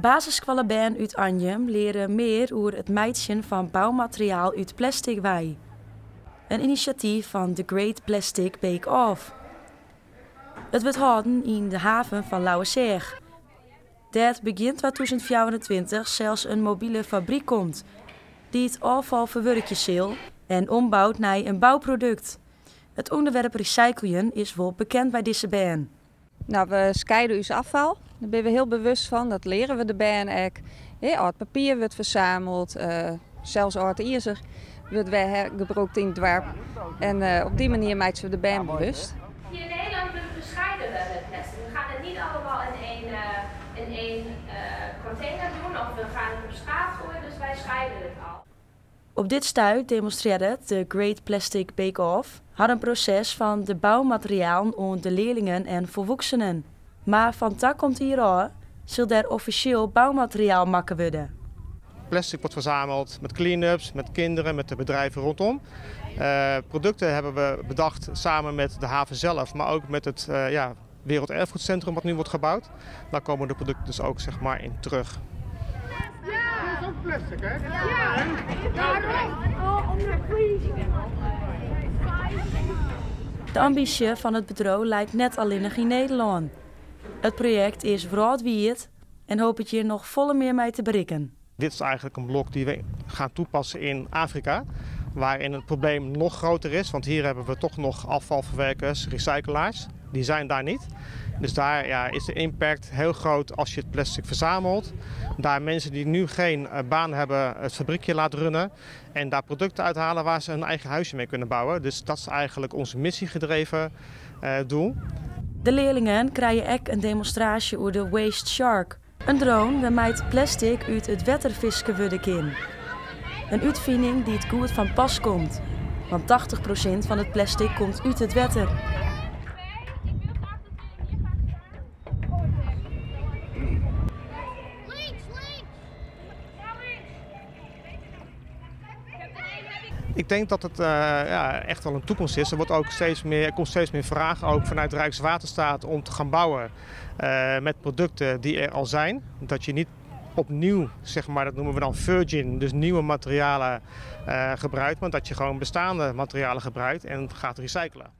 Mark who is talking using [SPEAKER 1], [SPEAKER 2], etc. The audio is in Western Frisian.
[SPEAKER 1] Basisskoallebern út Anjum leare mear oer it meitsjen fan boumateriaal út plestik wei. In inisjatyf fan The Great Plastic Bake Off. It wurdt hâlden yn de haven fan Lauwerseach, dêr't begjin 2024 sels in mobile fabryk komt, dy't ôffal ferwurkje sil en ombout nei in bouprodukt. It ûnderwerp recycljen is wol bekend by dizze bern.
[SPEAKER 2] Nou, we skiede ús ôffal. Dêr binne we hiel bewust fan. Dat leare we de bern ek. Âld papier wurdt fersameld, sels âld izer wurdt wer gebrûkt yn it doarp. En op dy manier meitsje we de bern bewust.
[SPEAKER 3] Hier in Nederland bescheiden we het plastic. We gaan het niet allemaal in één container doen of we gaan het op straat gooien, dus wij scheiden het al.
[SPEAKER 1] Op dit stuit demonstrearret de Great Plastic Bake Off har proses fan de boumaterialen oan de learlingen en folwoeksenen. Mar fan takom jier ôf sil der offisjeel boumateriaal makke wurde.
[SPEAKER 4] Plastic wordt verzameld met clean-ups, met kinderen, met de bedrijven rondom. Producten hebben we bedacht samen met de haven zelf, maar ook met het ja, Werelderfgoedcentrum wat nu wordt gebouwd. Daar komen de producten dus ook, zeg maar, in terug.
[SPEAKER 5] Ja! Dat is ook plastic, hè? Ja! Ja! Om de
[SPEAKER 1] De ambysje fan it bedriuw leit net allinnich yn Nederlân. It projekt is wrâldwiid en hopet hjir noch folle mear mei te berikken.
[SPEAKER 4] Dit is eigenlijk een blok die we gaan toepassen in Afrika, waarin het probleem nog groter is, want hier hebben we toch nog afvalverwerkers, recyclaars. Die zijn daar niet. Dus daar, ja, is de impact heel groot als je het plastic verzamelt. Daar mensen die nu geen baan hebben, het fabriekje laat runnen. En daar producten uithalen waar ze hun eigen huisje mee kunnen bouwen. Dus dat is eigenlijk onze missiegedreven doel.
[SPEAKER 1] De learlingen krije ek in demonstraasje oer de Waste Shark. In drone wêrmei't plastic út it wetter fiske wurde kin. In útfining dy't goed fan pas komt. Want 80% fan it plastic komt út it wetter.
[SPEAKER 3] Ik wil graag dat jullie hier gaan staan. Links, links! Ja, links!
[SPEAKER 4] Ik denk dat het ja, echt wel een toekomst is. Er wordt ook steeds meer, er komt steeds meer vraag ook vanuit Rijkswaterstaat om te gaan bouwen met producten die er al zijn. Dat je niet opnieuw, zeg maar, dat noemen we dan virgin, dus nieuwe materialen gebruikt, maar dat je gewoon bestaande materialen gebruikt en gaat recyclen.